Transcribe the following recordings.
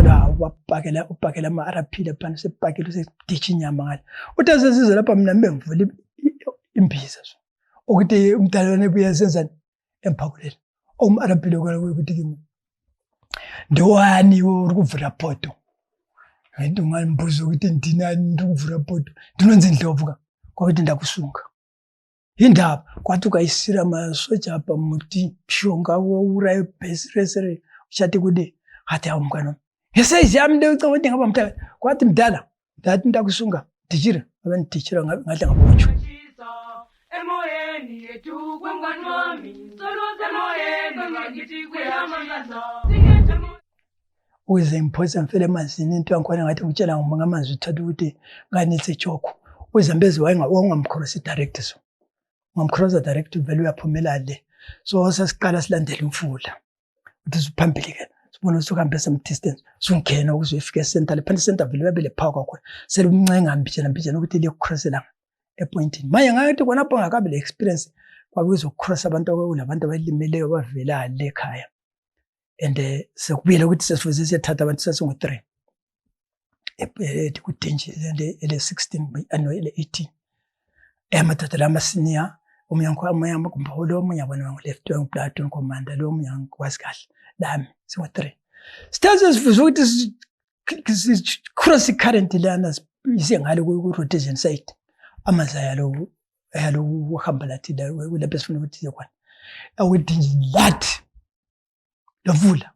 la upakela ama-RP lapha sepakela useditshi inyama ngale uthi asesiza lapha mina ngivule imbiza ukuthi umdalwane ubuye senzani emphakuleni RP lokho ukuthi kimi ndiwani ukuvula poto into ngambuzo ukuthi ndinani ukuvula poto ndinonze indlovu ka kwakuthi ndakusunga indaba kwathi ukayisira amasoja apha muti shonga ura base resere ushati kude hathi awumkana yesayizami ndecela ukuthi ngaba mntaka kwathi mdala ndathi ndakusunga dijira abandijira ngadla ngabotsho emoyeni yethu kwengani wami soloze emoyeni ngakithi kuyamangaza uze imphosa mfele emanzini into yankhona ngathi ngitshela ngamanzi uthatha ukuthi nganitse joko uzambezi wangamkhosi director so ngamkhosi director vele uyaphumela le so sasiqala silandela imfula uthi siphambili ke sibona usuhambe some distance sungena ukuzofika center le phandi center vele babele power kwakhona selumncenga mbijana ukuthi le crossela epointini manje ngathi kona apho ngakabe le experience kwakuzo cross abantu okulabantu abalimeleyo bavela le ekhaya and sekubuyela ukuthi sesifuze siyathatha abantu sasingo 3 kudinje ele 16 ano ele 18 emathatha lama senior umnyango amayamba kumbholo umunyabona ngoleft wing platoon commander lo umnyango wasikahle lami singo 3 sithatha sifuze ukuthi cross current lana isengale ku rotation site amazaya lo uhamba lathi la lapho sifuna ukuthi yakwana awudinje lathi lavula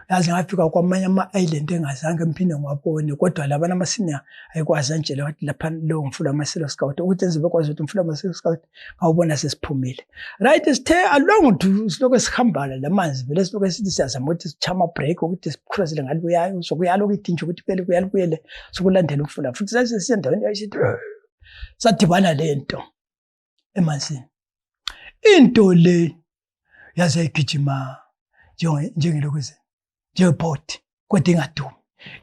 yazi ngafika kwamanye ama-island engazange mphinde ngwabone kodwa labana amasenior ayikwazi nje wathi lapha lo ngifula ama-Silo Scout ukuthi enze bekwazi ukuthi ngifula ama-Silo Scout ngawubona sesiphumile right sithe along to siloko sihambala lamanzi vele siloko sithi siyazama ukuthi sichama break ukuthi sikhulazele ngalibuyayo sokuyalo ukudinje ukuthi phela kuyalibuyele sokulandela ukufula futhi sasiya endaweni ayisithi sadibana lento emanzini into le yaze igijima njengelokuzeni njebot kodwa ingadumi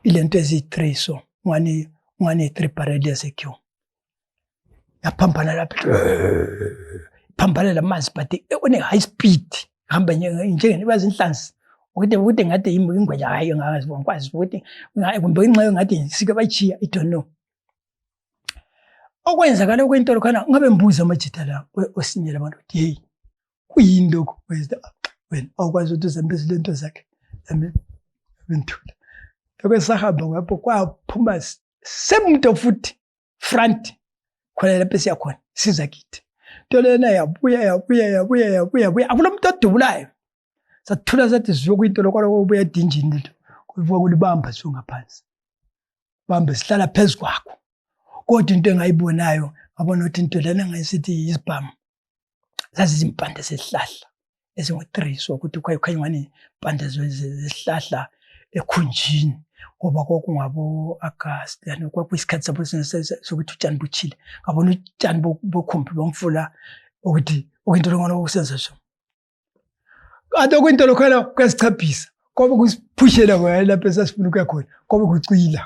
ilento ezi3 so ngani 3 barrel yaseQ yaphambana lapha phambana lamanzi but one high speed hamba njengeni bazinhlanzi ukuthi ngathi ingweja hayi ngakazibona kwazi ukuthi kumbe inxayo ngathi sike bayichiya I don't know okwenzakala kwento khona ngabe mbuza amajita la osinyela abantu hey kuyini lokho wena awukwazi ukuthi uzambeze lento zakhe bentula lokwesahamba ngapho kwaphuma semuntu futhi front khona lapho siyakhona siza kithi into lena yabuya akula umuntu odubulayo sathula sathi siyokwinto lokho ubuya edinjini lento kuvuka kulibamba so ngaphansi bamba sihlala phezulu kwakho kodwa into engayibonayo ngabona ukuthi into lena ngayisithi isibhamu zazizimpande sesihlahla ezingo3 so ukuthi kwayikhanya ngani impande zesihlahla ekhunjini ngoba kokungabo August yani kwakuyisikhathi sabo sokuthi utshani buchile ngabona utshani bokhumbi bomfula ukuthi into lokho okusenza so kade kwinto lokho kwesichaphisa ngoba kusiphushela ngoba lapho sasifuna ukuya khona ngoba kucila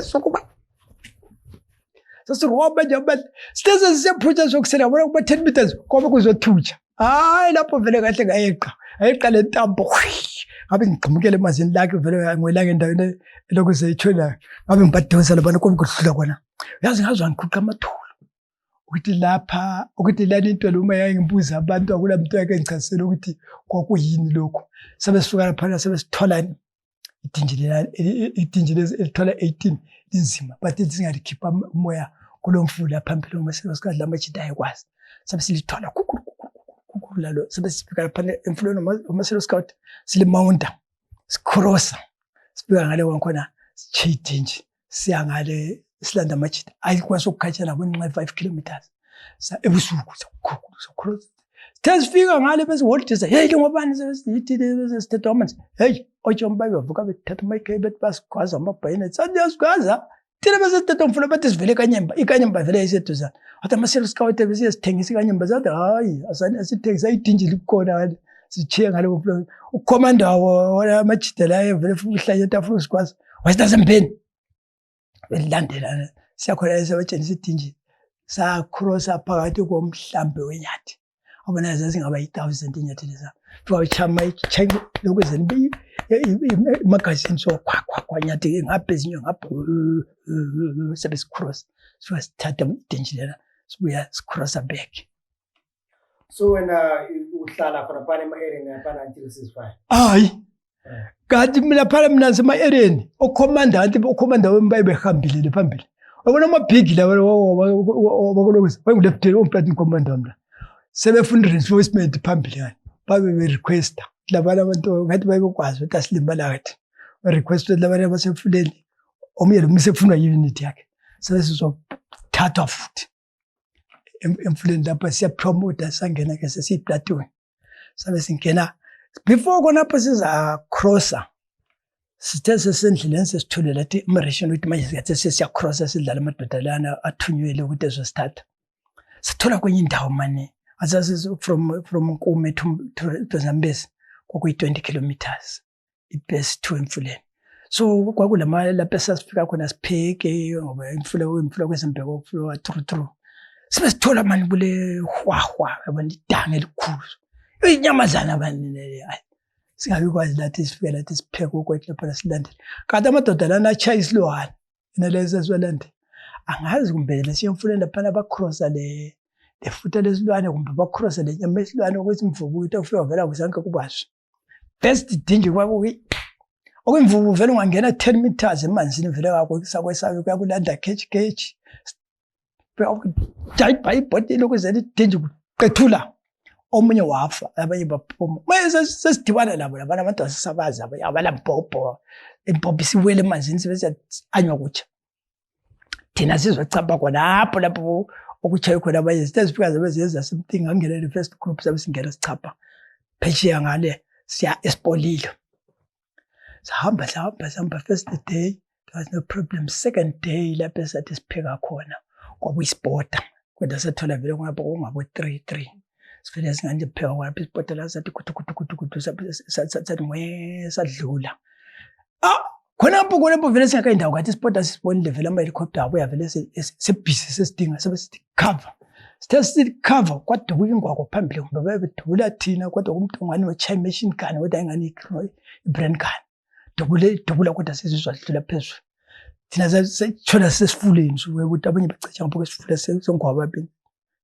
sokuba sasiroba nje abantu sithe siyaphutsha sokusela bona kuba 10 meters ngoba kuzothutsha hayi lapho vele kahle ayiqa le ntambo ngabe ngigqumukele emazini lakhe vele ngwelanga endaweni lokho seyithona ngabe ngibadosa labantu kodwa kona yazi ngazwa ngiqhuqa amathulu ukuthi lapha ukuthi lana into lo uma yayimbuza abantu akula muntu yake ngichasela ukuthi kwakuyini lokho sebesisuka lapha sebesithola idinjile elithola 18 inzima but singalikhipha umoya kulomfula phambili uMasilo Scout lamajita ayikwazi sabe silithola lalo sabe sifika lapha emfuleni uMasilo Scout silimaunda sikrosa sifika ngale kwakhona sichidinje siyangale silanda amajita ayikwazi ukukhatshana kwenxa 5 kilometers sa ebusuku sokrosa sifika ngale bese voltage hey ngobani sesithi sithethe amanzi hey ochomba bavuka bethatha mayike betbasikwaza amabhayine sadiyazikwaza thina bese sithethe umfula bathi sivele ikanyemba vele iseduzana athi aMasilo Scout bese sithengisa ikanyemba zathi hayi asithengisa idinje likhona ngale sichiye ngale ukomanda wona amajita la vele uhlanye etafula sikwazi wasitazempeni belandela siyakhona esebetshenzisa idinje sa crosser phakathi komhlambe wenyathi abona zazi ngaba 1000 inyathelo za fika chama ichengo lokwezeni imagazine so kwa nyathi ngapha ezinye ngapha service cross so sithatha idenjilana sibuya sicrossa back. So wena uhlala khona phana ema-area phana until sisifine? Hayi kanti mina phana mina sema-ereni okhomanda wemi bayebehambile phambili wabona amabhigi la wakolokisa wayengulefuteni omplatin commander mla sebefuna i-reinforcement phambili yani babe berequesta labana abantu ngathi bayebekwazi ukuthi asilimala kathi berequesta labana abasefuleni omunye lomunye sefunwa yi-unit yakhe sebesizothathwa futhi emfuleni lapha siyapromota sangena ke sesiyiplatoon sabe singena before khonapho siza-crossa sithe sesendleleni sesithule lathi immigration ukuthi manje sikhathi sesiyacrossa sidlala amadoda lana athunywele ukuthi ezosithatha sithola kwenye indawo mane from Nkume to Zambezi kwakuyi-20 kilometers ibase to emfuleni so kwakulama lapho esasifika khona sipheke ngoba imfula kwezembeko ukufula wa-through sibe sithola mani kule hwahwa yabona idanga elikhulu inyamazana abaninele singabikwazi lathi sifike lathi sipheke ukwehle phela silandele kanti amadoda lana atshaya isilwane nalezi siwalandele angazi kumbe lesiyemfuleni laphana bacrossa le futa lesilwane kumbe bacrossa le nyama yesilwane ukuthi imvubu ukuthi ufika vela kusanke kubasho best dingi kwakuyi okwimvubu vele ungangena 10 meters emanzini vele kwakwesabe kuyakulanda catch jayipa ibhotile ukuze lidingi kuqethula omunye wafa abanye baphuma mase sesidibana labo labana abantu asabazi abalambhobho impompi siwele emanzini sebese anywa kutsha thina sizocapha khonapho lapho okutshaye khona abanye sitazifika zabezeza something angena the first group sabe singena sichapha phesheya ngale siya Espolilo sahamba first day there was no problem second day lapho sathi sipheka khona kwabuyisipota kodwa sathola vele ngapha kungabo 3 sifike singanje pheka kwapha isipota la sathi kutu sathi ngwe sadlula khonapho vele singaka indawo kathi isipota sisibonile vele ama-helicopter abuya vele sebhizi sesidinga sebesithi cover sithe sithi cover kwaduka ingwakwa phambili kumbe bayebedubula thina kodwa kumuntu ongani wetshaya i-machine gun kodwa engani i-brand gun dubula kodwa sesizwa sidlula phezulu thina sithola sesifuleni ukuthi abanye bacatsha ngapho kwesifula sengwaba bini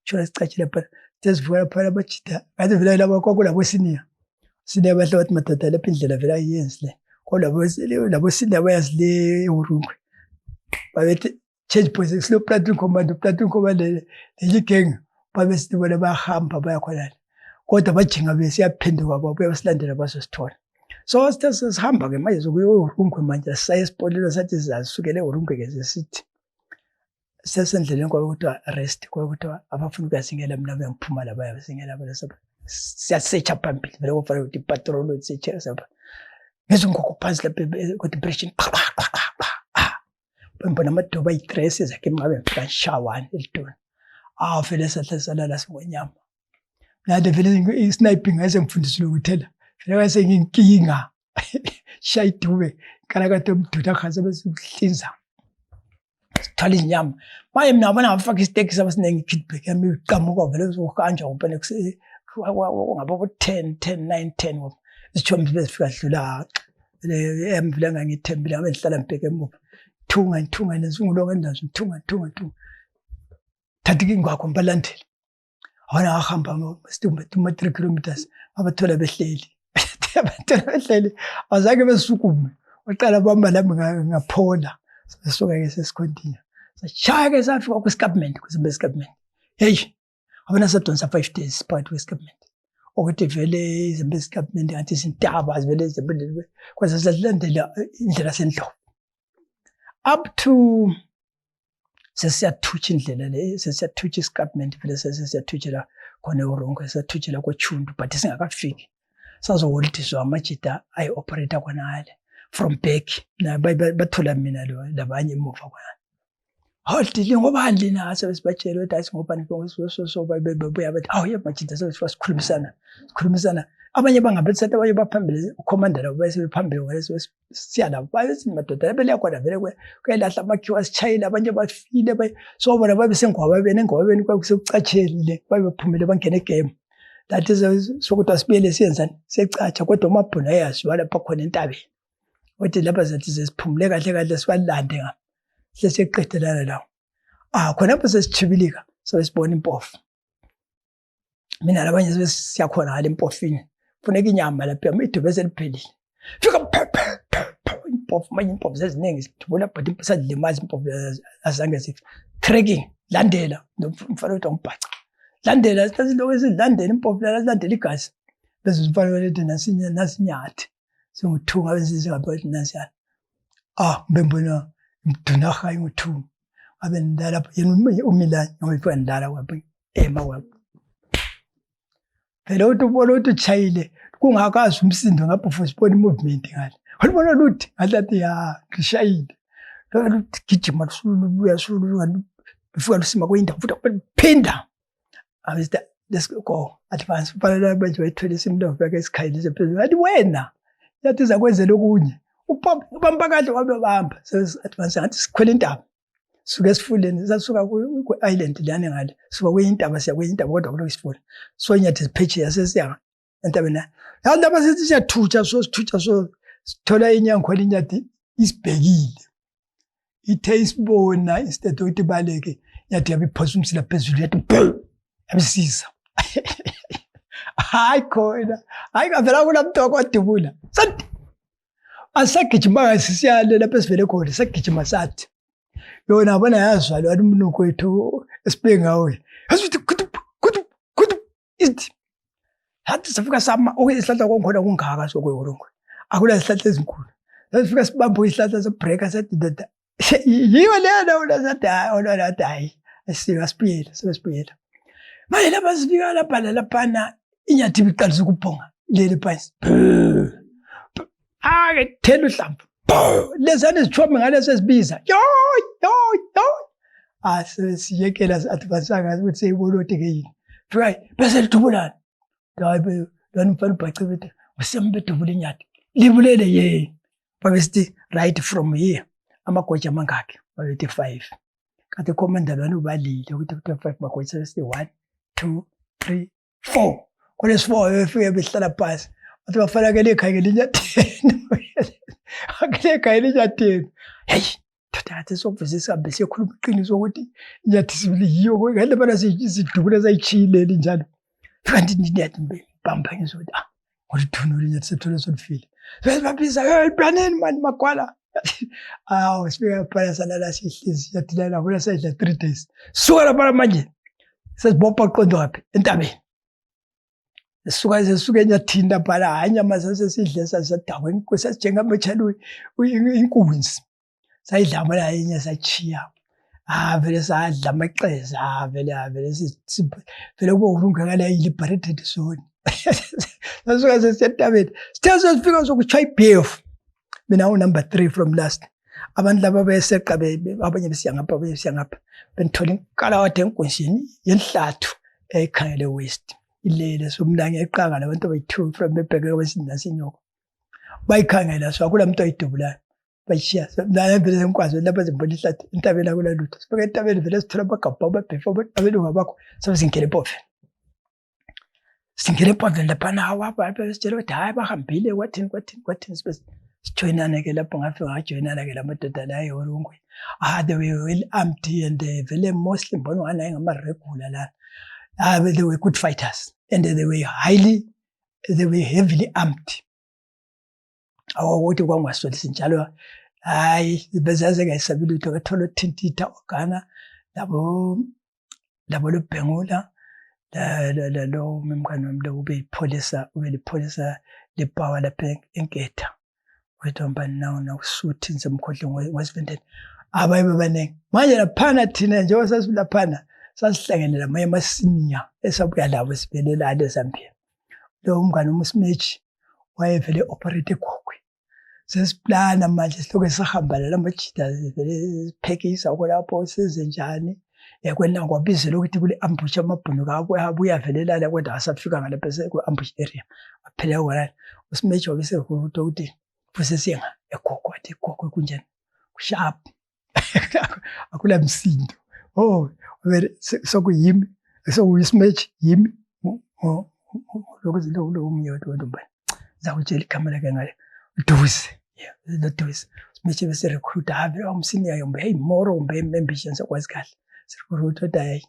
thola sicatshile phela sesivuka phela bajida ngathi vele laba kwakulabo senior bahle bathi madoda lapha indlela vele ayiyenzile labo senior bayazile eHurungwe babethi change position slow platoon command le gang babesithi bona bayahamba bayakhonana kodwa bajinga besiyaphenduka babuya basilandela basosithola so sithe sihamba ke manje sokuye eHurungwe manje saye Espolilo sathi sizasukele eHurungwe ke sesithi sesendleleni kwakuthi arrest kwakuthi abafuna ukuyasingela mina bengiphuma la bayasingela bona siyasearcha phambili vele kufanele ukuthi patrol usearcha sapha ngizongokho phansi lapha ku-depression bembona amadoba ayi-3 zakhe ngabe mfika shawana elitoni vele sahlala singonyama nade vele i-sniping ayesengifundisile ukuthela vele kasenginkinga shaya idube kalakade omduda khaza besihlinza sithola inyama maye mina bona ngafaka isiteki sabasinenge feedback yami iqhamuka vele uzohanjwa ngempela ngabo 9-10 isithombe besifika sidlula vele ngangithembile ngabe ngihlala ngibheke emuva thunga nezungulo kandazi thunga thatha ingwakho balandela awona ahamba sithi 3 kilometers abathola behleli azake besukume waqala bamba lami ngaphola sosuka ke sesikontinue sashaya ke safika kwiscapment kwiscapment hey abona sadonsa 5 days part kwiscapment ukuthi vele izembescapment ngathi izintaba vele zebele kwaze silandela indlela sendlovu up to sesiyathutsha indlela le sesiyathutsha iscapment vele sesiyathutsha khona eHurungwe sesiyathutsha kwaChundu but singakafiki sazoholdiswa amajita ayi-operator khonale from back na bathola mina lo labanye emuva kwana hodile ngoba handle na sebesibatshela ukuthi asingobani so babuya bathi ye majita sikhulumisana abanye bangabethi sathi abanye baphambili ucommander labo basephambili ngale siyalabo bayethi madoda bele khona vele kuyalahla amakhiwa asichayile abanye bafile so bona babesengwaba benengwabeni kwakusekucatsheli le babephumile bangena egame that is sokuthi asibuyele siyenzani secatsha kodwa uMabhunu ayaziwa lapha khona entabeni uthi lapha zathi sesiphumule kahle kahle sibalande ngapha seseqedelana lawo khonapho sesichibilika sibona impofu mina labanye siyakhona ngale impofini funeka inyama lapha idubo seliphelile fika impofu manje impofu zeziningi sithubula but impesa dilimazi impofu azange zife trekking landela nomfana wethu ngibhaca landela sithatha esilandela impofu landela igazi bese sifana lethe nasinyathi singuthunga bese ngaphakathi nasiyana mbembona mduna hayi nguthu abe ndala yena umila ngifika ndala kwapha ema kwapha phela ubona ukuthi uchayile kungakazi umsindo ngapha for sport movement ngale walibona luthi ngathi ngishayile luthi gijima lusubuya sulu befika lusima kwindawo futhi phinda Mr. Let's go advance fanele manje wayithole isimlovo yakhe esikhayilise phezulu athi wena yathi zakwenzela okunye ubamba kahle wabe bamba so advance ngathi sikhwele intaba suke esifuleni sasuka ku island lana ngale suka kuyintaba siya kuyintaba kodwa kulo isifula so nyathi sipheche yasesiya entabeni lapha sithi siyathutsha so sithola inyankhwela inyathi isibhekile ithe isibona instead ukuthi baleke nyathi yabiphosa umsila phezulu yathi yabisiza hayi khona hayi ngavela kulamntoko odubula sathi asagijima sisiyale lapha sivele khona sagijima sathi yona abona yazwala wathi umnuko wethu esibheke ngawe yasithi kudu ithi hathi sifika sama okuyihlahla konkhona kungaka sokwehorongwe akula ihlahla ezinkulu sifika sibambo ihlahla sebreaker sathi dada yiyo lena unazathi hayi asibuyela sebesibuyela manje lapha sifika lapha inyathi biqalisa ukuphonga leli phansi thela uhlamvu lezana izithombe ngale sesibiza yo siyekela advancanga ukuthi seyibolote ke yini fika bese lidubulana hayi lona mfana ubhacibethe usembe dubula inyathi libulele yena babesithi right from here amagoja mangakhe babethi 5 kanti commander lwana ubalile ukuthi 5 magoja besithi 1 2 3 4 kolesi 4 befike behlala phansi bathi bafana ke lekhayele inyatheni akele inyatheni hey thatha sokuveza sihambe siyakhuluma iqiniso ukuthi inyathi sibili yiyo ngale bana sidubula sayichilele njalo kanti inyathi bamba ngizothi ngolithunula inyathi sethola solifile babiza hey planeni mani magwala sifika phana salala sihlezi yathilana ngoba sayidla 3 days suka lapha manje sesibopha qondo lapha entabeni sisuka enyathini lapha hanyama sasesidle sasadakwe inkosi njengamachalo inkunzi sayidla amala yenye sachiya vele sadla amaqeza vele vele kube urungakala liberated zone sasuka sesetabeni sithe sifika sokuchaya ibeef mina number 3 from last abantu laba beseqa abanye besiyangapha benithola inkala wathe enkonzini yenhlathu ekhangele west ilele somnange eqanga labantu abayi2 from bebheke kwesinasenyoko bayikhangela so akula umuntu ayidubulana bayishiya la vele senkwazi lapha zimbona ihlathi intabeni akula lutho sibeke entabeni vele sithola bagabha babhefa babelo ngabakho sabezingele epofeni singele epofeni lapha nawa besitshela ukuthi hayi bahambile kwathini sithoyinana ke lapho ngafika ngajoyinana ke lamadoda la eHorongwe they were well armed and vele mostly mbona ngana ngamaregular la they were good fighters and they were heavily armed awukuthi kwangwasolisi njalo hayi bezaze ngayisabile ukuthi akathola uthintitha ogana labo lobhengula lo memkhana lo ube ipholisa lepower lapha enketha wethomba nawo usuthi nzemkhohle wesivendeni abayibe banenge manje laphana thina nje sasulaphana sasihlangene lamanye amasenior esabuya labo sibelela leZambia lo umngane uMsmechi wayevele operate eGogwe sesiplana manje sihloko sihamba lamajida vele siphekisa lapho sezenjani kwena kwabizela ukuthi kule ambush amabhunu kabo abuya velela la kodwa asafika ngale ku ambush area aphela kwala uSmechi wabese ukuthi kusesiyenga eGogwe athi eGogwe kunjani sharp akula msindo vele sokuyimi sokuyiSmechi yimi lokho lo umnyoto wentombane zawutshela igama lakhe ngale Duze lo Duze simeche bese recruiter ave umsenior yombe hey moro umbe ambitions akwazi kahle recruiter hey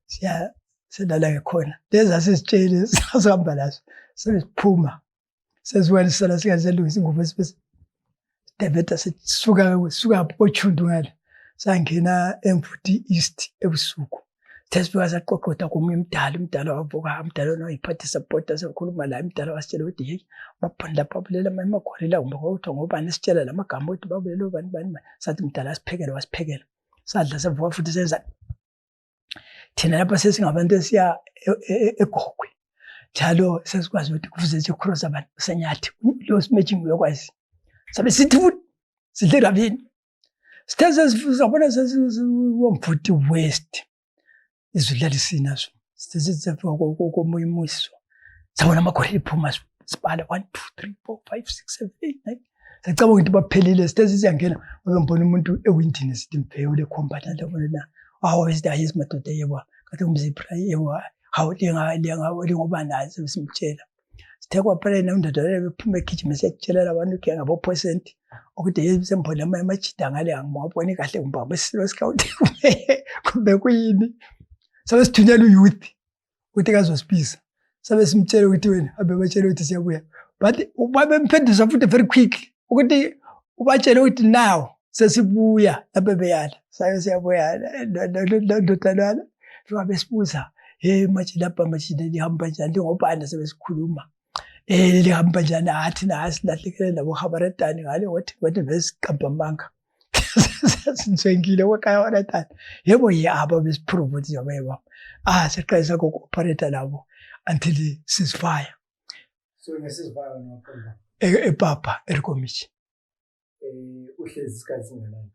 siya sedala ke khona lezi asizitshele sihamba lazo seziphuma seziwena sala singazelungisa ingubo esibese David suka pochundu ngale sangena emfuthi east ebusuku sesifika saqoqoda kumwe umdala wavuka umdala noyiphatha support asekhuluma la umdala wasitshela ukuthi hey baphanda babulela emakhorela kumbe ukuthi ngobani sitshela lamagama ukuthi babulela bani sathi umdala wasiphekela sadla savuka futhi senza thina lapha sesingabantu esiya eGogwe njalo sesikwazi ukuthi kufuze nje cross abantu senyathi lo matching uyakwazi sabe sithi futhi sidle rabini sithe sizabona sesiwomfuthi west izidlalisina so sithe komunye umuso sabona amakhore iphuma sibala 1 2 3 4 5 6 7 8 9 sacabanga ukuthi baphelile sithe siyangena ngoba ngibona umuntu ewindini sithi mpheo le combatant labona la always there is madoda yebo kade umzipra yebo how ngoba nazi simtshela sithe kwaphela nendoda lephuma egijima siyatshela abantu ke ngabo percent ukuthi yezembona amajida ngale angibona kahle kumba besilo scout kumbe kuyini sabe sithunyela uyouth ukuthi kazosipisa sabe simtshela ukuthi wena abe batshela ukuthi siyabuya but ubabemphenduza futhi very quickly ukuthi ubatshela ukuthi now sesibuya lapha beyala sayo siyabuya ndodalana sibabe sibuza hey manje lapha manje lihamba njani ngobani sebesikhuluma lihamba njani athi nasilahlekele labo habaretani ngale wathi besiqambamanga senzengile wekhaya waratani yebo yaba besiprove ukuthi yabo siqalisa ukooperate labo until ceasefire so ceasefire noqonda ePapa eRikomichi uhlezi isikhathi singanani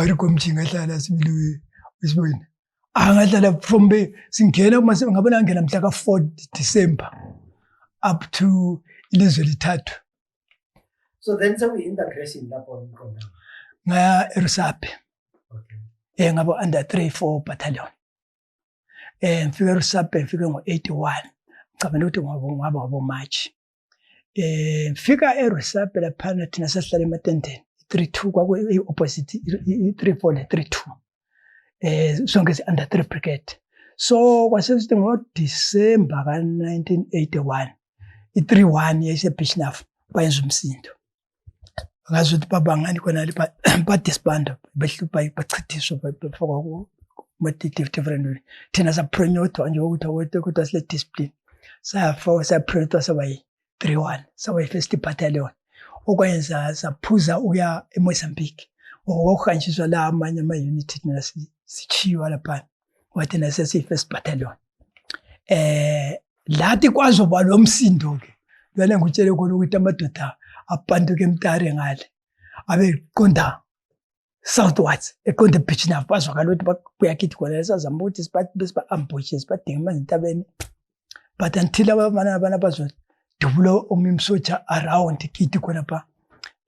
eRikomichi ngahlala sibili isibini angahlala from singena mase ngabona ngena mhla ka4 December up to ilizwe lithathu so then so we integration lapho ngqonda ngaya eRusape okay ngabo under 3-4 battalion ngifike eRusape ngifike ngo81 ngicabanga ukuthi ngabo March ngifika eRusape lapha thina sasihlala ematendeni 32 kwaku opposite 34 32 sonke under 3 brigade so kwasesithi ngoDecember ka 1981 i31 yayisebhishnaf bayenza umsindo ngazi ukuthi babangani khona lapha ba disband behlupa bachithiswa befaka ku different thina sa pronyothwa nje ukuthi asile discipline sa pronyothwa sabayi 31 sabayi first battalion okwenza saphuza uya eMozambique okuhanjiswa la amanye ama unit thina sichiwa lapha wathi nase first battalion lathi kwazoba lo msindo ke lwana ngutshele khona ukuthi amadoda abanduke emtare ngale abeqonda southwards eqonda eBitchnav bazwakala ukuthi babuya kithi khona sazama ukuthi siba ambushes badinga amantabeni but until abana bazodubula umimsocha around kithi khona pa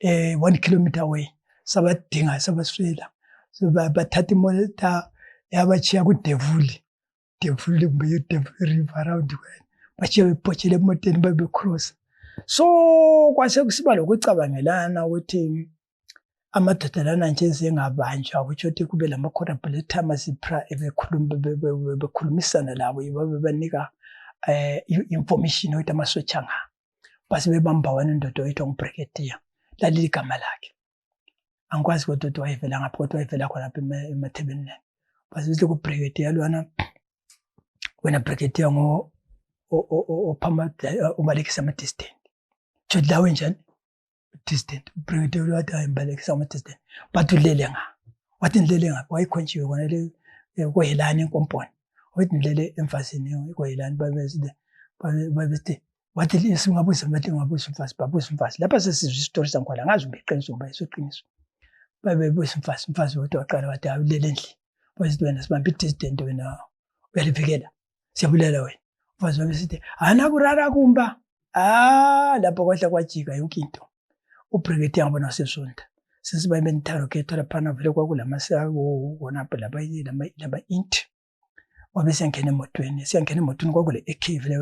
1 kilometer away sabadinga sabaswela so bathatha imota yabachiya kuDevuli kumbe uDevuli river around kwena bachiya bephochele emoteni babe cross so kwase kusiba lokucabangelana ukuthi amadoda lana nje zingabanjwa ukuthi uthi kube lama collaborator masipra bekhulumisana labo babebanika information ukuthi amasotsha nga base bebamba wana indoda oyitwa ngubrigadier laleli gama lakhe angikwazi ukuthi wayevela ngapha kodwa wayevela khona lapha emathebeni base sithi kubrigadier lwana wena brigadier ngo ophama ubalekisa ama distant jodlawe njani distant brigadier wathi ayimbalekisa ama distant bathulele nga wathi ndlele nga wayikhonjiwe kona le koyelana inkomponi wathi ndlele emfasini koyelana babesithi wathi singabuza bathi ngabuza umfasi babuza umfasi lapha sesizwe story sangikhona ngazi umbeqiniso ngoba isoqiniso babebuza umfasi wathi waqala wathi awulele endlini basithi wena sibambe distant wena uyalivikela siyabulela wena mfazi wabesithi anakurara kumba lapho kwahle kwajika yonke into ubrigadier ngabona sesonta sesiba imentarogate lapha vele kwakulamasa wona lapha laba int wabe siyangena emotweni kwakule AK vele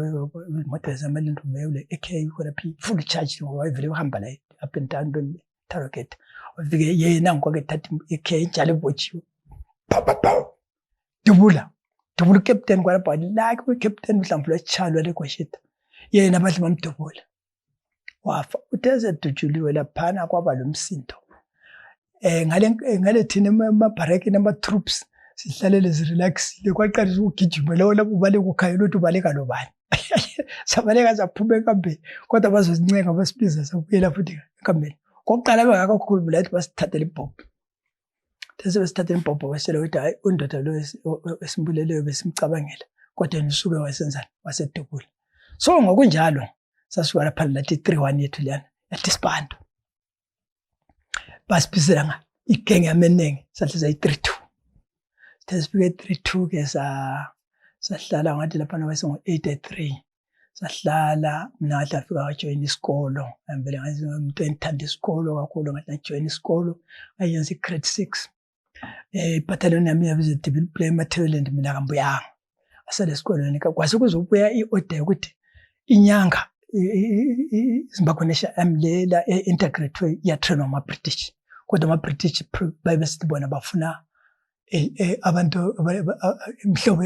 imoto zamalindi vele AK khona phi full charge ngoba vele uhamba la up and down target ufike yena ngoke thatha AK njalo ebotshiwe dubula captain kwalapha like we captain mhlawumbe lechalo legoshita yena abadle bamdubula wafa uteze dujuliwe laphana kwaba lomsindo ngale thina amabhareki nama troops sihlalele zirelaxile kwaqalisa ukugijima lawo lapho ubale kukhayela ukuthi ubaleka nobani sabaleka saphuma enkambeni kodwa bazozincenga basibiza sakuyela futhi enkambeni kokuqala bengakakhulu lathi basithathele ibhobho tese basithathele ibhobho wasela ukuthi hayi undoda lo esimbuleleyo besimcabangela kodwa nisuke wasenzana wasedubula so ngokunjalo sasuka lapha lathi 31 yethu lana yatisibando basibizela nga igenge yamenenge sahleza i32 sesifike 32 ke sahlala ngathi lapha nawase ngo83 sahlala mina ngathi afika wajoin isikolo ngivele ngathi umuntu enthanda isikolo kakhulu ngathi join isikolo ayenza grade 6 battalion yami yabiza double play Mathebelend mina kambuyanga asale esikolweni kwase kuzobuya iorder ukuthi inyanga Zimbabwe Nation amlela integrate ya train ama British kodwa ama British bayibesibona bafuna abantu imhlobo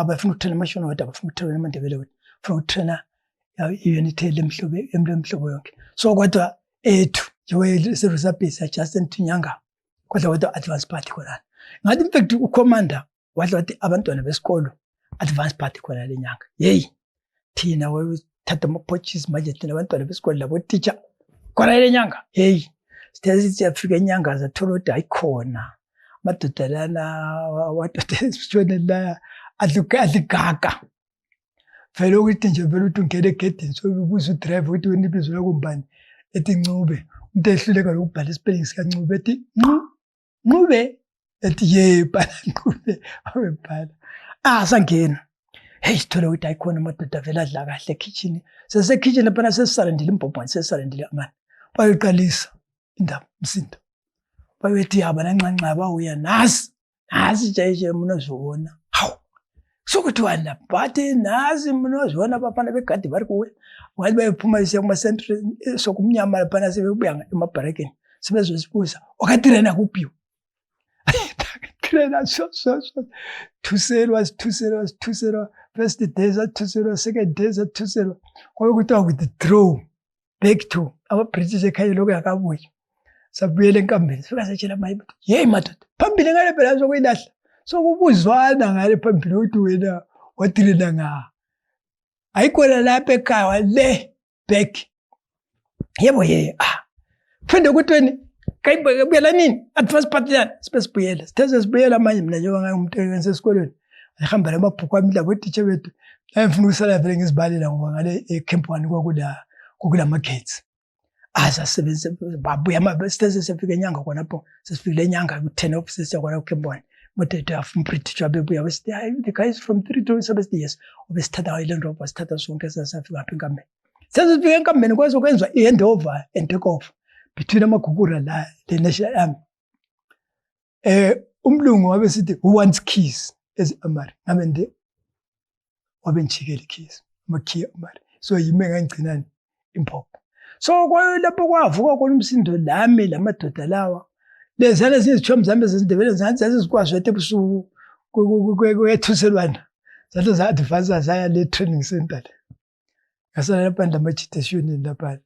abafuna ukutrain amashona kodwa abafuna ukutrain amandebele ukuthi funa ukutrain unity lemhlobo yonke so kodwa ethu yiwe service just entinyanga kodwa advance party khona ngathi in fact ucommander wadla wathi abantwana besikolo advance party khona lenyanga hey thina thatha ama-poaches manje thina abantwana besikole labo teacher khona lenyanga hey sithe siyafika inyanga zathola ukuthi ayikhona amadoda lana wadoda la adligaga vele ukuthi nje vele ukuthi ungene egedini so ubuza udrive ukuthi wena ibizo lakho mbani ethi Ncube umuntu ehluleka lokubhala spelling sika Ncube ethi Ncube ethi yebhala Ncube awebhala sangena hey sithola ukuthi ayikhona amadoda vele adla kahle kitchen kitchen lapha sesisarendile imbhobho sesisarendile amani bayoqalisa indaba msindo bayethi yaba nancanca bawuya nasi nje munozibona hawu sokuthi wala but nasi munozibona abafana begadi bari kuwe wathi bayephuma isiya kuma central sokumnyama lapha sebebuya emabharekeni sebezosibuza okatirena kuphiwa trena so thuselwa first days thuselwa second days thuselwa kokuthi withdraw back to our British ekhaya lokho yakabuya sabuyela enkambeni sifika setshela mayibo hey madoda phambili ngale phela sokuyilahla sokubuzwana ngale phambili ukuthi wena watirena nga ayikhona lapha ekhaya wale back yebo phinde ukuthi wena kayibuyela nini advance party yana sibuyela sithe sibuyela manje mina njengoba ngayimuntu engisesikolweni ngihamba lamabhuku ami labo teacher bethu ngifuna ukusala vele ngizibalela ngoba ngale camp 1 kukula gates asasebenza babuya sithe sefika enyanga khonapho sesifikile enyanga ku10 offices yakona ku camp 1 mothetho afuna British abebuya besithi the guys from 32 sebesithi yes obesithatha island rover sithatha sonke sasafika apha enkambeni sesifika enkambeni kwenzwa i-handover and take off between amagugura la the National Army umlungu wabe sithi who wants keys as amari ngamende wabe nchikele keys makhiya amari so yime ngangcinani impopho so lapho kwavuka khona umsindo lami lamadoda lawa lezana zizithombe zami zezindebele zanzi zikwazi wethe busuku kwethuselwana zathi za advance zaya le training center ngasala lapha ndamajiteshini lapha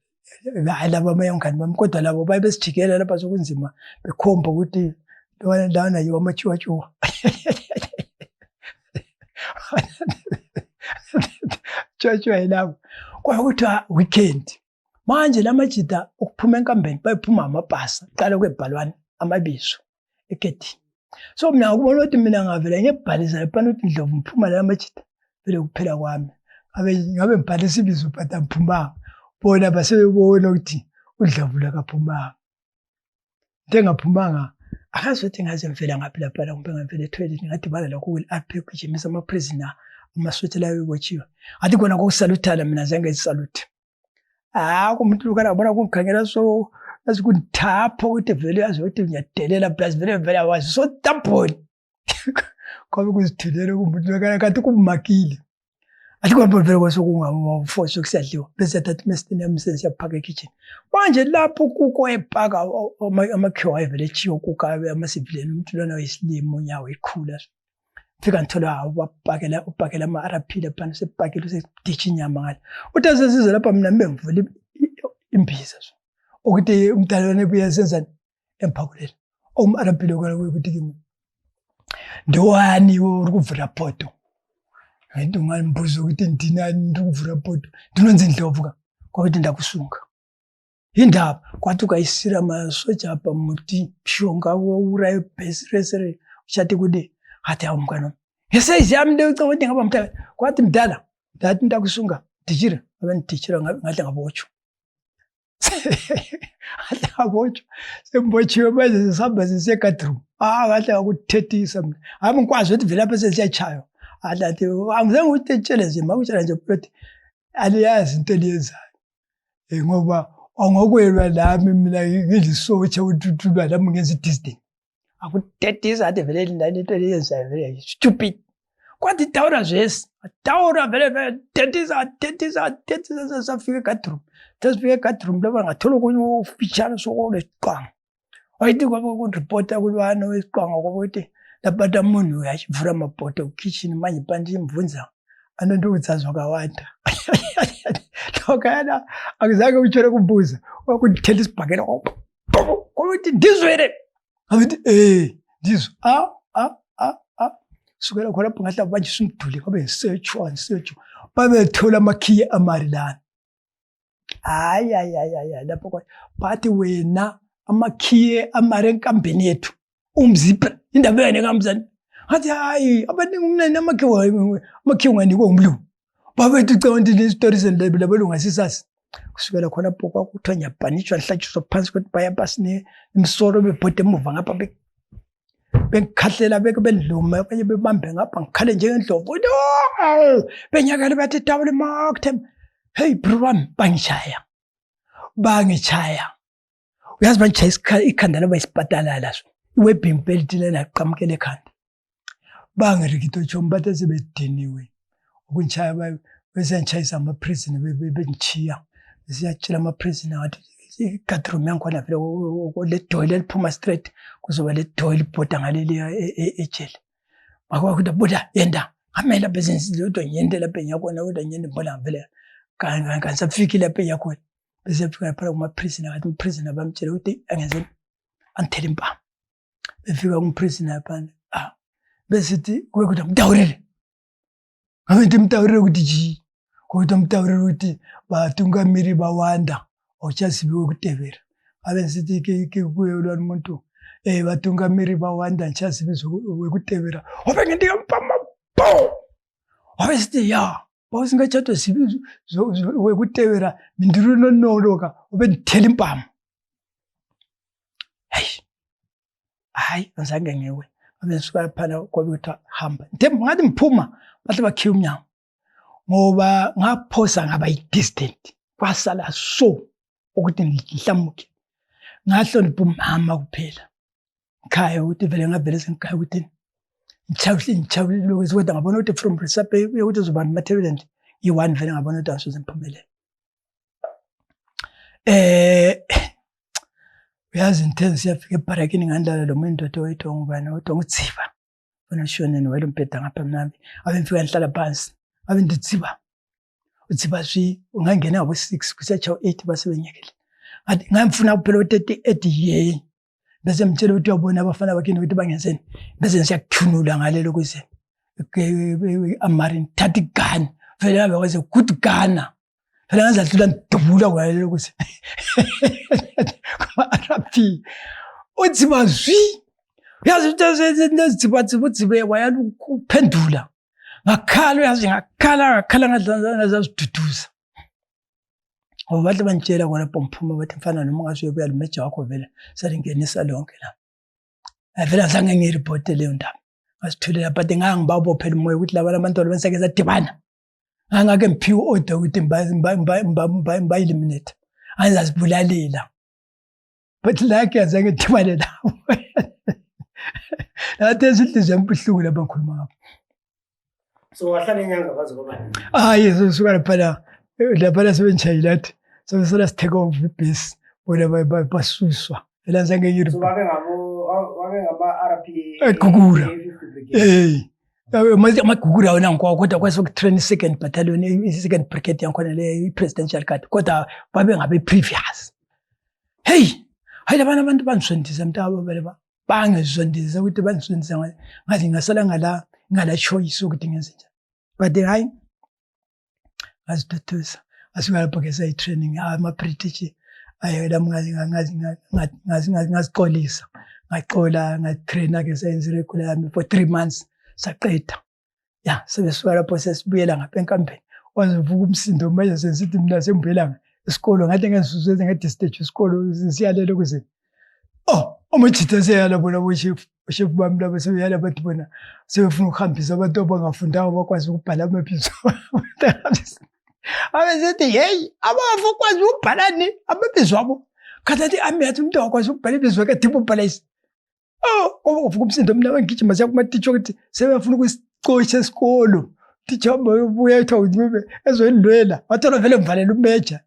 laba amayongani bami kodwa labo bayebesijikela lapha sokunzima bekhomba ukuthi lana yiwa amachiwachiwa chachiwa yilabo kwakuthi weekend manje lamajida ukuphuma enkambeni bayiphuma amabhasa qala kwebhalwana amabizo egedini so mina ukubona ukuthi mina ngavela ngebhalisa lapha ukuthi Ndlovu mphuma la majida vele kuphela kwami ngabe ngibhalisa ibizo but amphuma bona basebebona ukuthi uDlovu lakaphuma ndengaphumanga akazothi ngaze ngivela ngaphi lapha kumbe ngivela etoilet ngathi bala lokho kulapha kujimisa ama prisoner amaswethi lawo yokuchiwa athi kona kokusaluthana mina zange ngisalute kumuntu lokana ubona kungikhangela so azikuthapho ukuthi vele azothi ngiyadelela plus vele awazi so tamponi kwabe kuzithulele kumuntu kanti kumakile athi kwambe vele kwasokungaforce kusadliwa bese thatha mesitini yamsensi yaphaka ekitchen manje lapho kuko ephaka amakhiwa ayevele chiyo kuka amasivileni umuntu lona wesilimo unyawo ikhula fika ngithola upakela ama-arapile phana sepakile useditshi inyama ngale uthi asesiza lapha mina mbengivule imbiza ukuthi umdalwane ebuya senzani emphakuleni arapile kwala ukuthi kimi ndiwani uri kuvhura poto hayi ungambuza ukuthi ndinani ndikuvhura poto ndinonzi ndlovu ka kwakuthi ndakusunga indaba kwathi ukayisira masoja apha muti shonga urayo base resere ushati kude hathi awumkano yesayizami ndicela ukuthi ngaba mntaka kwathi mdala ndathi ndakusunga dijira abandijira ngahle ngabotsho hathi ngabotsho sembotshiwe manje sihamba sisiye kadroom ngahle ngakuthethisa mina hayi ngikwazi ukuthi vele lapha sesiyachayo athi angizange uthetshele nje makutshela nje ukuthi aliyazi into eliyenzayo ngoba angokwelwa lami mina ngilisotsha uthutulwa lami ngenza idistant akuthetisa athi vele ndani into eliyenzayo vele stupid kwathi tawura zvesi tawura vele thetisa safika ekadroom tasifika ekadroom lapha ngathola okunye ufitshana sokolesiqwanga wayithi kwakuripota kulwana wesiqwanga kwakuthi lapata munhu uyachivhura mapoto kukitchen manje pandi imvunza anonto utsazwa kawanda lokana akuzange utshele kumbuza wakundithela isibhakela kwakuthi ndizwele abithi ndizwa sukela khonapho ngahlala manje sumduli kwabe ngisearch babethola amakhiye amari lana hayi lapho bathi wena amakhiye amari enkambeni yethu umzipha indaba yene kamzani ngathi hayi abaningi umnene amakhiye unganikwa umlungu babethu ucabanga ukuthi stories labelunga sisasi kusukela khonapho kwakuthiwa nyabhanishwa nhlatshiswa phansi ukuthi bayapasine imsoro bebhode emuva ngapha bengikhahlela bendluma abanye bebambe ngapha ngikhale njengendlovu benyakale bathi tawule maktem hey bro wami bangishaya uyazi bangishaya ikhanda laba isipatala laso webbing belt lena aqamukele ekhanda bangirikito chombathe sebediniwe ukunchaya bese ngishayisa ama-prison bengichiya siyatshela ama-prison ngathi ikadroom yangikhona vele ledoli eliphuma straight kuzoba ledoli libhoda ngaleliya ejele makwakuthi buda yenda ngamela bhizinisi lodwa ngiyende lapha enyakhona kodwa ngiyende mbona vele kangisafikile lapha enyakhona bese fika phela kuma-prison ngathi umprison bamtshela ukuthi angenzeni angithele impama befika kumprison yaphana besithi kube kuthi mdawurele ngabe mdawurele ukuthi ji kodwa mdawurele ukuthi batungamiri bawanda ochasibiwe kutevera abe sithi ke kuye lwana umuntu batungamiri bawanda nchasibizwe kutevera obe ngendika mpama bo abe sithi ya bawusingatshatwa sibizwe wekutevera mindiro nonoloka obe ndithela impama hayi azange ngewe abesuka phana kwabe kuthi hamba nthemba ngathi mphuma bahle bakhiya umnyango ngoba ngaphosa ngaba i-distant kwasala so ukuthi ngihlamuke ngahlonipha umama kuphela ngikhaya ukuthi vele ngavele sengikhaya ukuthi ngijabulile lokhu kodwa ngabona ukuthi from recipe ukuthi uzoba material yi-one vele ngabona ukuthi angisoze ngiphumelele uyazi ngithe siyafika ebharakini ngandlala lo muntu indoda owayithiwa ngubani kodwa ngudziva bona shoneni wayelo mbheda ngapha mnami abe ngifika ngihlala phansi abe ndidziva udziva ungangena ngabo 6 kusachawu 8 basebenyekile ngathi ngamfuna kuphela u-38 ye bese mtshela ukuthi uyabona abafana bakini ukuthi bangenzeni bese ngiyakuthunula ngalelo kuze amarin thathi gun vele ngabe kwaze good gun vele ngazadlula ndubula ngalelo kuze kwa-arabi udziva uyazi ukuthi udzive wayaluphendula ngakhala uyazi ngakhala ngazaziduduza ngoba bahle bantshela kona pomphuma bathi mfana noma ungasuyebuya limeja wakho vele salingenisa lonke la vele azange ngiyiripote leyo ndaba ngasithulela but ngangibabophela umoya ukuthi laba abantwana bensake sadibana ngangake ngiphiwe order ukuthi mba-eliminate angizazibulalela but like azange ngidibane nabo Nathi ezinhliziyo embuhlungu lapha ngikhuluma ngapha. So wahlala inyanga kwaze kwaba. Hayi suka lapha sebenchayilati. So sitheke over ibhesi bona basuswa. Phela zange ngiri. So wake ngama RPA. Egugura. Amagugura wona ngikho kodwa kwase ukutrain second battalion i-second brigade yankhona le presidential guard kodwa babe ngabe previous. Hey, hayi labana abantu bangisondisa mntaba baleba. Bangizondisa ukuthi bangisondisa ngathi ngasala ngala choice ukuthi ngenze njani. But hayi asithuthisa asingalabhekisa i-training ama-British ayela ngaziqolisa ngaxola ngatraina ke sayenza regular yami for 3 months saqeda ya sebesuka lapho sesibuyela ngapha enkampeni wazivuka umsindo manje sesithi mina sengibuyela esikolo ngathi ngesizwe ngathi stage isikolo siyalele ukuze amajita seyala bona bochef bami labo sebeyala bathi bona sebefuna ukuhambisa abantu abangafundanga bakwazi ukubhala amabizo abesethi hey abafukwazi ukubhalani amabizo abo khathi amiyathi umuntu akwazi ukubhala ibizo lakhe tipo ubhalisi uvuka umsindo mina ngigijima siya kuma-teacher ukuthi sebefuna ukusicosha esikolo teacher buya ethi awuncube ezolwela wathola vele mvalela umeja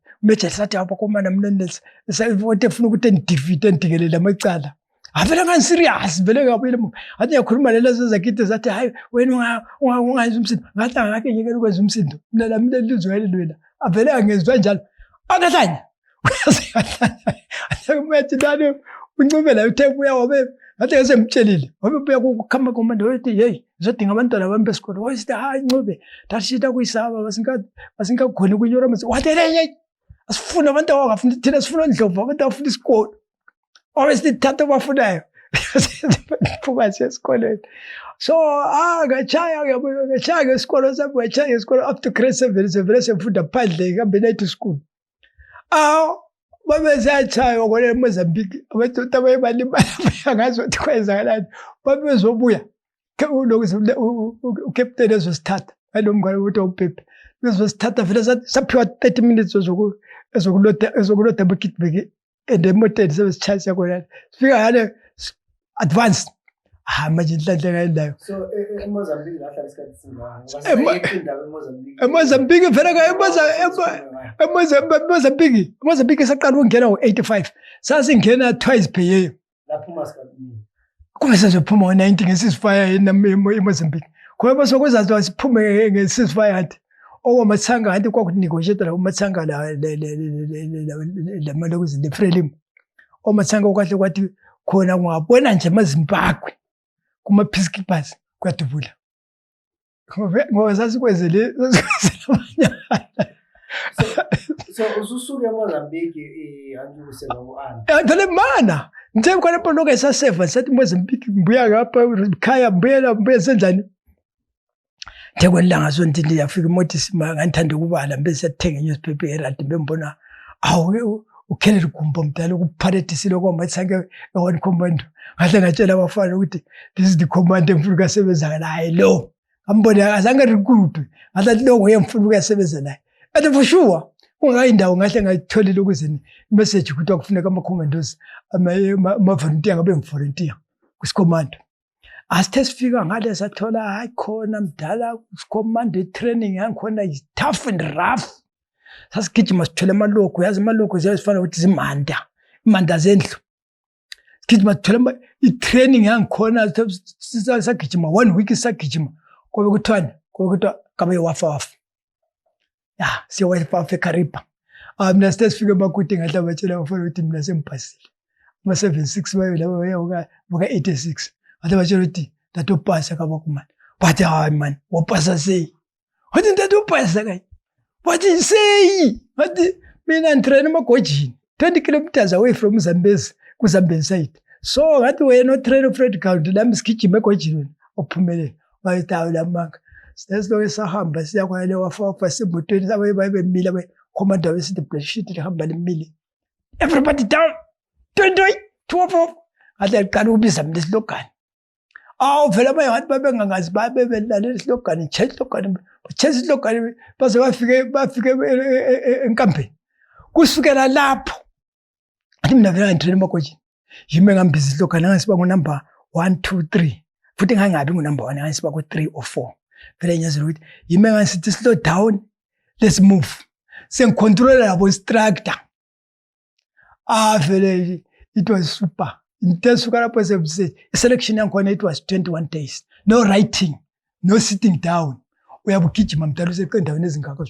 sathi apha komana mina esayivote efuna ukuthi endivide endikelele amacala avele ngani-serious vele ngabuyele athi ngiyakhuluma lelezo zakhithi zathi hayi wena ungayenza umsindo ngathi angakhe ngekele ukwenza umsindo mina lami lelizwe elilwela avele angezwa njalo angahlanya umethi nani uncube la uthe buya wabe ngathi ngesemtshelile wabe buya kukhamba komanda wathi hey ngizodinga abantwana bami besikolo wasithi hayi ncube dasishita kuyisaba basingakhona ukunyora mase wathi hey asifuna abantu abangafunda thina sifuna ndlovu abantu abafunda isikolo obviously thatha abafunayo phuma esikoleni so ngachaya ngesikolo sami ngachaya ngesikolo up to grade 7 sevele semfunda phandle ngihambe night school babe sayachaya kona eMozambique abantu abayebalimala ngazi ukuthi kwenzakalani babe bezobuya ucaptain ezosithatha alomngane ukuthi awupepe bezosithatha vele saphiwa 30 minutes ezokuloda bukitbeki endemoteni sebesichayisa kona sifika ngale advance manje inhlanhla ngayendayo so eMozambique lahlala isikhathi singaka eMozambique vele eMozambique saqala ukungena ngo-85 sasingena twice per year lapho masikhathi kungesezophuma ngo-90 nge-ceasefire eMozambique khona basokwenza siphume nge-ceasefire hathi okwamathanga hathi kwakunegotiate la umathanga le Frelimo omathanga kwahle kwathi khona kungabona nje amaZimbabwe kuma-peacekeepers kwadubula ngoba sasikwenzele so ususuke eMozambique anjusela u-ana vele mana nje khona lapho lokho esaseva sathi Mozambique ngibuya ngapha khaya mbuye sendlani njekwelanga sonto ndiyafika imoto isima ngandithanda ukubala bese siyathenga newspaper eradi bembona uKennedy Gumbo mdala ukupharethisile kwamathanga e-1 commando ngahle ngatshela abafana ukuthi this is the command emfuna ukusebenza naye lo ngambona azange recruit ngathi lo nguyemfuna ukusebenza naye and for sure ungayindawo ngahle ngayitholile ukuze message ukuthi akufuneka ama-commandos ama-volunteer ngabe ngivolunteer kwisicommando asithe sifika ngale sathola hayi khona mdala isicommando training yangikhona is tough and rough sasigijima sithole amaloko yazi amaloko ziyazifana ukuthi imanda zendlu sigijima sithole i-training yangikhona sagijima 1 week sagijima kobe kuthiwa kabe wafa ya siyawafa eKariba mina sithe sifike emakude ngahle batshela abafana ukuthi mina sengibhasile ama-76 bayo laba buka-86 Ate batshela ukuthi ntatopasa kabakumana bathi hayi man wapasa seyi wathi ntatopasa kayi wathi seyi wathi mina ngitraina emagojini 20 kilometers away from Zambezi kuZambezi side so ngathi wena otraina uFred County lami sigijima egojini ophumelele wathi hawu lamanga sesiloke sahamba siya kwale wafa semotweni abaye bemile abekhomanda besithi black sheet lihamba lemile everybody down 20 12 ade qala ukubiza mina isilogani vele abanye ngathi babengangazi babelalela isilogani change isilogani change isilogani baze bafike enkampeni kusukela lapho athi mina vele ngitraina emagojini yimi ngambiza isilogani ngasiba ngonumber 1 2 3 futhi ngangabi ngu-number 1 ngangisiba ku-3 or 4 vele ngiyazela ukuthi yime ngasithi slow down, let's move, sengicontrola labo instructor. Vele it was super intense. Suka lapho selection yankhona it was 21 days, no writing, no sitting down. Uyabugijima mdala useqendaweni ezingaka,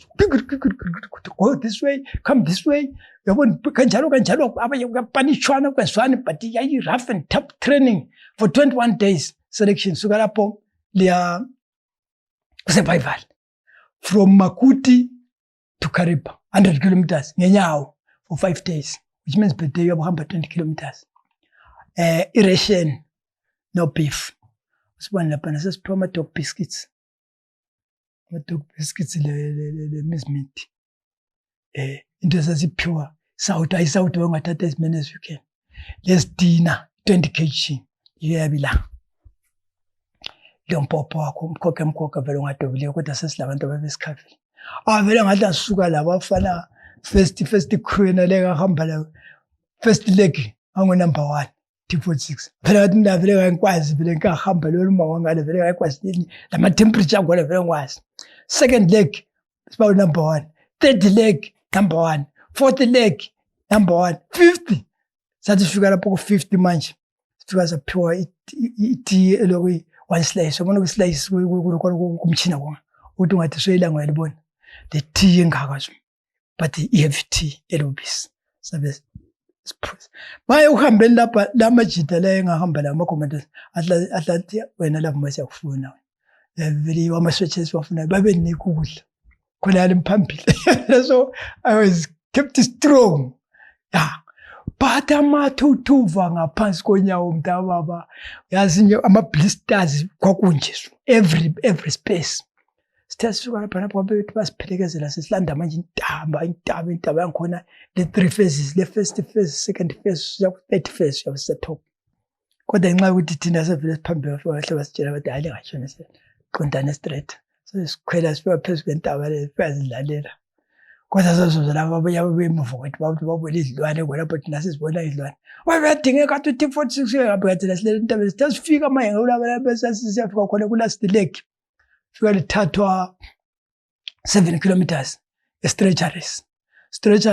go this way, come this way, uyabona kanjalo abanye kuyapanishwana kwezwane, but yayi rough and tough training for 21 days selection. Suka lapho liya survival from Makuti to Kariba, 100 kilometers ngenyawo for 5 days, which means per day uyahamba 20 kilometers. Irration, no beef. Usibona lapha nasesiphiwa ama-dog biscuits. Ama-dog biscuits le miss meat. Into esasiphiwa ayisawuthi ungathatha as many as you can. Let's dinner 20 kg. Iyabila. Lo mpopo wakho umkhokha vele ungadobileyo kodwa sesilabantu ababesikhavile. Vele ngathi asuka labo afana first crew naleka hamba la first leg ango number 1 T46. Phela ngathi mina vele ngikwazi vele ngahamba lo uma wangale vele ngikwazi lama temperature ngole vele ngikwazi. Second leg siba number 1, third leg number 1, fourth leg number 1, fifth sathi sifika lapho ku 50 manje. Sifika saphiwa iti elokwi 1 slice. Ubona ku slice kumchina kwanga. Uthi ungathi soyilanga uyalibona. The tea engaka but the EFT elobisi sabe baye uhambeni lapha lamajita la engahamba la amacommanders atlathi wena lapho mase yakufuna vele wama switches wafuna babe nikudla khona yali mphambili. So I was kept strong, but amathuthuva ngaphansi konyawo mntababa yazi ama blisters kwakunje every space. Sitasuka lapha lapho bethi basiphelekezela sesilanda manje intaba yankhona le 3 phases, le first phase, second phase, ya 3rd phase yasetop. Kodwa ngenxa ukuthi thina sevele siphambili bahle basitshela bathi hayi ngashona qondane straight. So sikhwela siphezulu kwentaba le siyazidlalela. Kodwa sazoza laba abayemuva kwethu bathi babona izilwane kwalapho thina sizibona izilwane. Wayedingeka ukuthi T46 ngapha kathi lesilela intaba sifika manje ngolaba bese siyafika khona ku last leg. Fika lithathwa 7 kilometers stretcher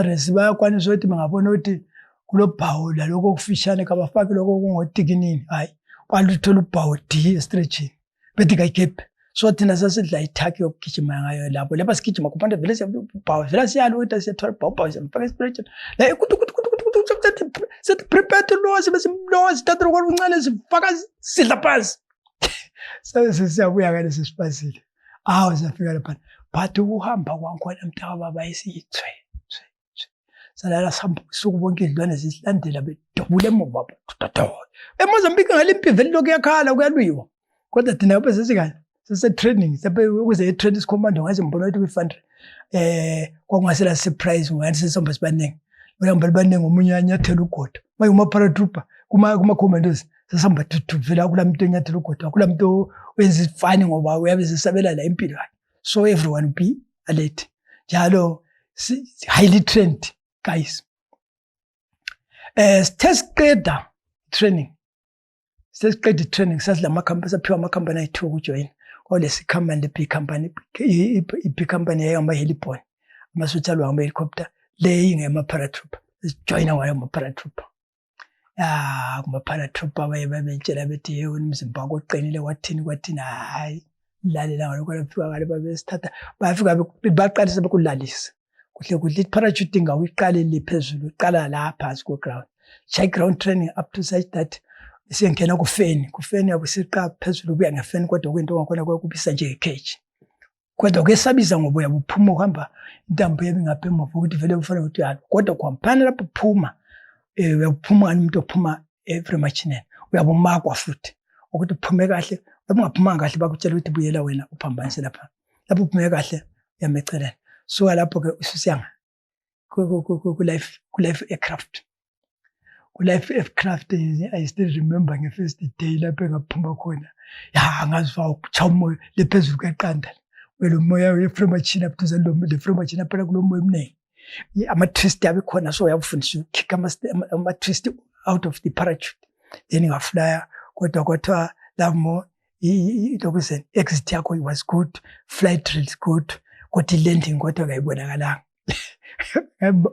race bayakwanisa ukuthi bangabona ukuthi kulobhawu laloko okufishane kabafaki lokho kungotikinini hayi baluthola ubhawu D stretching bethi kayikephe. So thina sasidla ithaki yokugijima ngayo lapho lapha sigijima kuphanda vele siyabhawu vele siyalo ukuthi siyathola ubhawu siyafaka stretcher la set prepare to lose besimlose thatha okuncane sifaka sidla phansi. Siyabuya ngale sisipasile. Safika lapha. But ukuhamba kwankhona mntaka bayisithwe. Salala suku bonke izilwane zisilandela bedubule emuva. eMozambique ngalimpi vele lokho yakhala kuyalwiwa. Kodwa thina bese sesikahle. Sese training sabe ukuze i-training command ngaze mbona ukuthi kwi-fund kwakungasela surprise ngathi sesihamba sibaningi. Bayihamba baningi omunye anyathela ugodo. Bayuma paratrooper kuma commandos. Sesihamba vela kulamuntu onyathela ugodo. Kulamuntu wenza ifani ngoba uyabe sesabela la impilo yakhe. So everyone be alert. Njalo highly trained guys. Sesiqeda training. Sesiqeda training sasidla amakhampani aphiwa amakhampani ayi2 ukujoin. Kwalesi company big company big company yayama heliport. Amasutha lwa helicopter le ngema paratrooper. Join ama paratrooper. Kuma paratrooper bayebetshela bethi yebo umzimba wakho uqinile kwathini hayi lalela ngalokho lapha ngale babesithatha bayafika baqalisa bekulalisa kuhle parachuting awuyiqalele phezulu uqala lapha phansi ku ground check ground training up to such that siyengena kufeni yabusiqa phezulu kuya ngefeni kodwa kwento ngakhona kwakubisa nje ecage kodwa kwesabiza ngoba uyabuphuma uhamba intambo yebingaphe emuva ukuthi vele kufanele ukuthi kodwa kwampana lapho uphuma uyaphuma umuntu ophuma every machineni uyabumakwa futhi ukuthi uphume kahle ungaphuma kahle bakutshela ukuthi buyela wena uphambanise lapha uphume kahle uyamecelana so lapho ke ususiyanga ku life aircraft I still remember nge first day lapho ngaphuma khona ngazwa ukuchaya umoya lephezulu kweqanda welo moya we-free machine up to the free machine phela kulomoya omningi ama-twist abekhona so uyabufundiswa kick ama-twist out of the parachute then ngaflya kodwa kwathiwa lamo lokuzeni exit yakho was good, flight drills good, kodwa landing kodwa kayibonakalanga.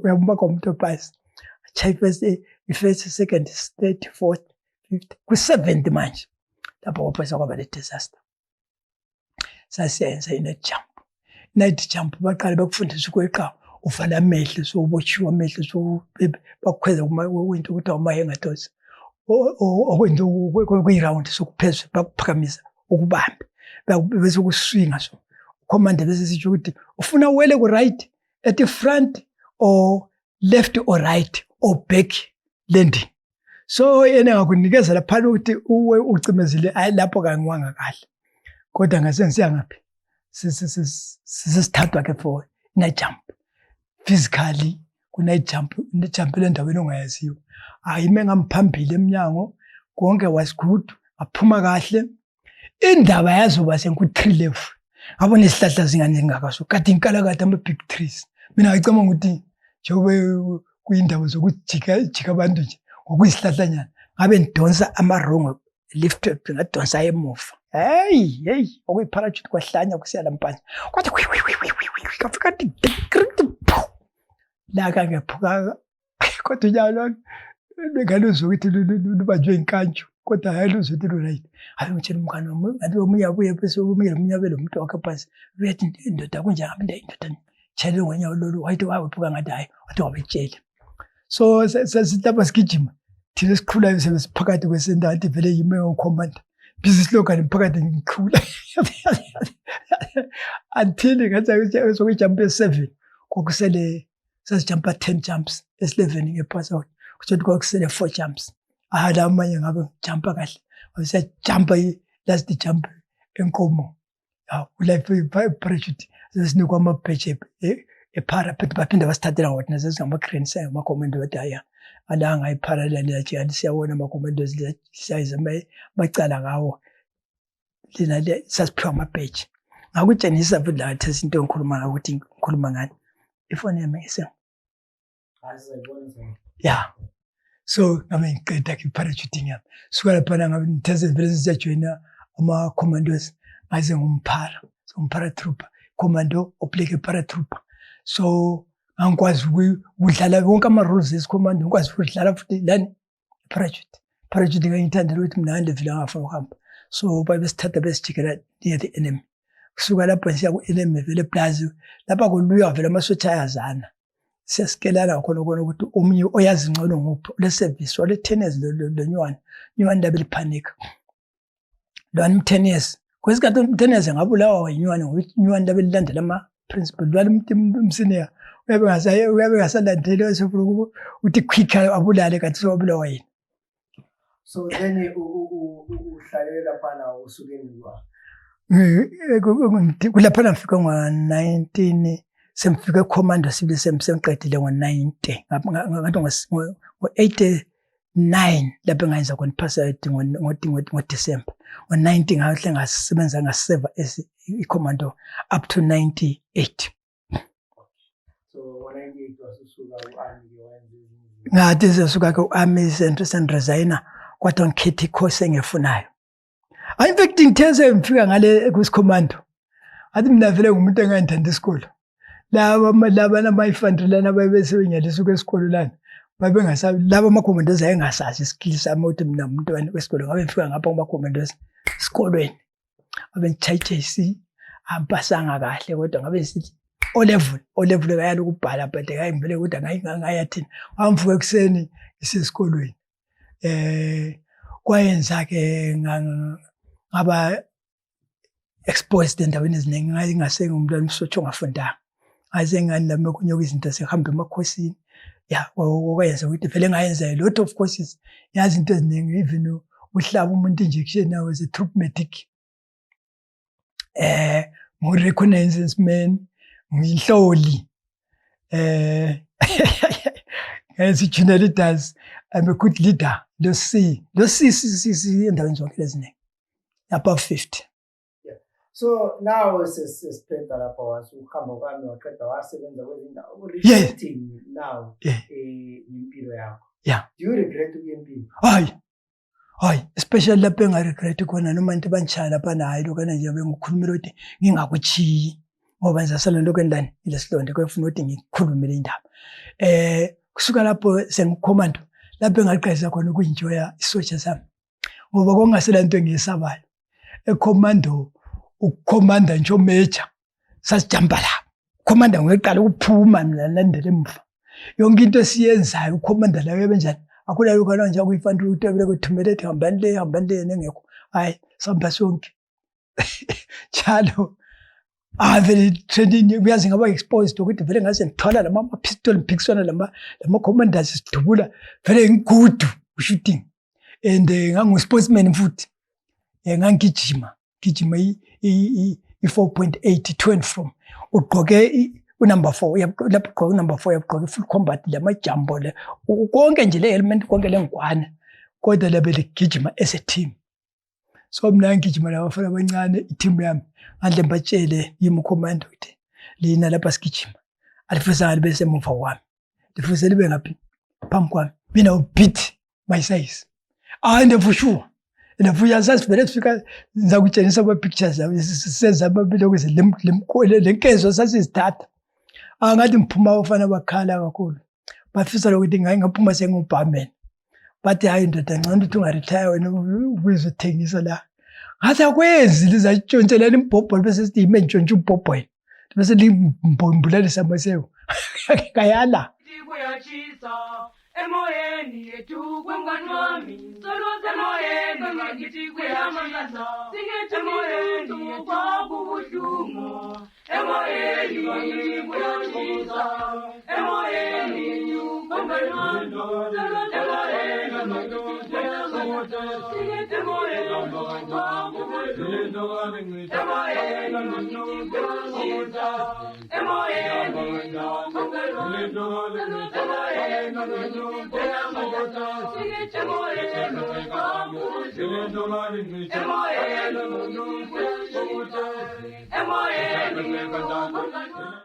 Uyabona komuntu opasi. Check first, second, third, fourth, fifth, ku-7th manje. Lapho kwaphasa kwaba le disaster. Sasiyenza i-night jump. Night jump baqale bakufundisa ukweqa uvala amehlo so ubotshiwa amehlo so bakukhweza kwinto ukuthi awumaye ngatosi. Okwenza kuyi-round sokuphezulu bakuphakamisa ukubambe. Bese kuswinga so. Commander bese sitsho ukuthi ufuna uwele ku-right at the front or left or right or back landing. So yena ngakunikeza lapha ukuthi uwe ucimezile hayi lapho kangiwanga kahle. Kodwa ngase ngisiyangaphi sisithathwa ke for night jump. Physically ku-night jump endaweni ongayaziyo. Hayi mengamphambili eminyango konke was good, aphuma kahle. Indaba yazoba senku-3 level. Ngabona isihlahla zingaka so kade inkalakade ama-big trees. Mina ngicabanga ukuthi njengoba kuyindawo zokujika abantu nje ngokuyisihlahlanyana ngabe ngidonsa ama-wrong lift ngadonsa emuva. Hey okuyi-parachute kwahlanya kusiyala mpanza kwathi kafika la kangephuka kodwa njalo bengaluzwa ukuthi lubanjwe inkantsho kodwa hayi luzwa ukuthi lu-right. Hayi ngitshela umngane wami ngathi omunye abuye bese omunye abe lo muntu wakhe phansi uyathi indoda kunjani indoda tshele ngonyawo lolu wayithi waphuka ngathi hayi wathi wabetshela. So sesitapha sigijima thina sikhulayo siphakathi kwesendawo athi vele yime ngokhomanda busy slogan phakathi ngikhula until ngathi sokujumpa 7 kokusele sasijumpa 10 jumps esi11 ngepass out kuthi kwakusele 4 jumps. La manje ngabe ngijumpa kahle siyajumpa last jump enkomo life parachute sesinikwa amabheje eparapet baphinda basithathela ngokuthi nasezingama-cranes angamakomando bathi haya ala ngayiparallel yajikani siyabona amakomando siyayiza macala ngawo lena sasiphiwa amabheji. Ngakutshengisa futhi la thesi into engikhuluma ngayo ukuthi ngikhuluma ngani ifoni yami yeah. So ngabe ngiqeda ke parachuting yami suka lapha ngabe ngitheze vele siyajoyina ama-commandos ngaze ngumparatrooper commando opleke paratrooper. So angikwazi ukudlala wonke ama-rules esicommando ngikwazi ukudlala futhi lani parachute ngiyithandela ukuthi mina ngandivile ngafuna ukuhamba. So babesithatha besijikela near the enemy kusuka lapho siya ku-enemy vele plaza lapha kuluya vele amasotsha ayazana siyasikelana khona ukuthi omunye oyazi ngcono nguphi le-service ole-10 years lonywana labe liphanika lwani 10 years kwesikhathi 10 years ngabulawa yinywana ngokuthi inywana labe lilandela ama-principle lwani umsiniya uyabe ngasalandeli esefuna ukuthi quick abulale kanti sewabulawa yini. So then uhlalela laphana usukeni lwa kulaphana ngifika ngo-19 semfika ecommando sibili semqedile ngo-90 ngathi ngo-89 lapho engayenza khona iphasayidi ngoDisemba. Ngo-90 ngahle ngasebenza ngaseva icommando up to 98. So ngo-98 wasusuka u-army ngathi sesuka ku-army sendiresigna kodwa ngikhetha ikhosi engifunayo. In fact ngithe ngifika ngale kusicommando athi mina vele ngumuntu engayithanda isikole. Laba nabayifandrilana ababesebenyalisa esikoleni lana babengasabi laba ama-commandos ayengasazi iskill sami ukuthi mina umuntu wesikole ngabe ngifika ngapha kuma-commandos esikolweni abe ngitshayijc ampasanga kahle kodwa ngabe sithi o-level kayala ukubhala but ngayivele ukuthi ngayathini ngamvuka ekuseni isesikolweni kwayenza-ke ngaba exposed endaweni eziningi ngasengumntwana umsotsha ongafundanga aze ngani lami okunye kwizinto sehamba emakhosini okwayenza ukuthi vele ngayenza a lot of courses yazi into eziningi even uhlaba umuntu injection now as a troop medic ngu-reconnaissance man ngiyihloli as junior leaders I'm a good leader lo C endaweni zonke eziningi above 50. So now sesipenda lapha wasuhamba kwami waqeda wasebenza kwezindawo regretting now impilo yakho. Yeah. Do you regret ukuya empini? hayi especially lapho engaregret khona noma into banchaya lapha nayi lokana nje bengikhulumela ukuthi ngingakuchiyi ngoba ngisasala lokho endani lesilonde kwefuna ukuthi ngikhulumele indaba kusuka lapho sengicommando lapho engaqhaza khona ukuyinjoya isotsha sami ngoba kongasela into engiyesabayo ecommando ukucommanda nje major sasijamba la commanda ngiqala ukuphuma mina landela emva yonke into esiyenzayo ucommanda lawe benjani akula lokho nje akuyifana ukuthi abele kuthumela ethi hambani le nengekho hayi samba sonke njalo vele training uyazi ngaba exposed ukuthi vele ngase ngithola lama pistol mpikiswana lama commanders sidubula vele ngigudu shooting and ngangu sportsman futhi ngangigijima i 4.8 to and from ugqoke unumber 4 lapho ugqoke unumber 4 yagqoka full combat lamajambo le konke nje le element konke lengwane kodwa labele gijima as a team so mina ngigijima labafana abancane i-team yami ngandle mbatshele yimi commando ukuthi lina lapha sigijima alifisa libe semuva wami lifisa libe ngaphi phambi kwami mina ubit my size and for sure and for yasazi vele sifika ngizakutshengisa ama pictures senza amabili ukuze lemkhole lenkezo sasizithatha angathi ngiphuma abafana bakhala kakhulu bafisa ukuthi ngaphuma sengubhamen bathi hayi ndoda ngcono ukuthi ungaretire wena ukuzothengisa la ngathi akwenzi lizatshontshela imbhobho bese sithi ime ntshontshe umbhobho yena bese limbombulale samaseko kayala emoyeni yethu kwemngani wami soloze emoyeni ngakithi kuyamangasa singethe emoyeni yethu kwakubuhlungu emoyeni ngakithi kuyatshisa emoyeni yethu kwemngani wami soloze emoyeni ngakithi kuyamangasa singethe emoyeni kwakubuhlungu emoyeni ngakithi kuyatshisa emoyeni yethu kwemngani wami soloze emoyeni Emoyeni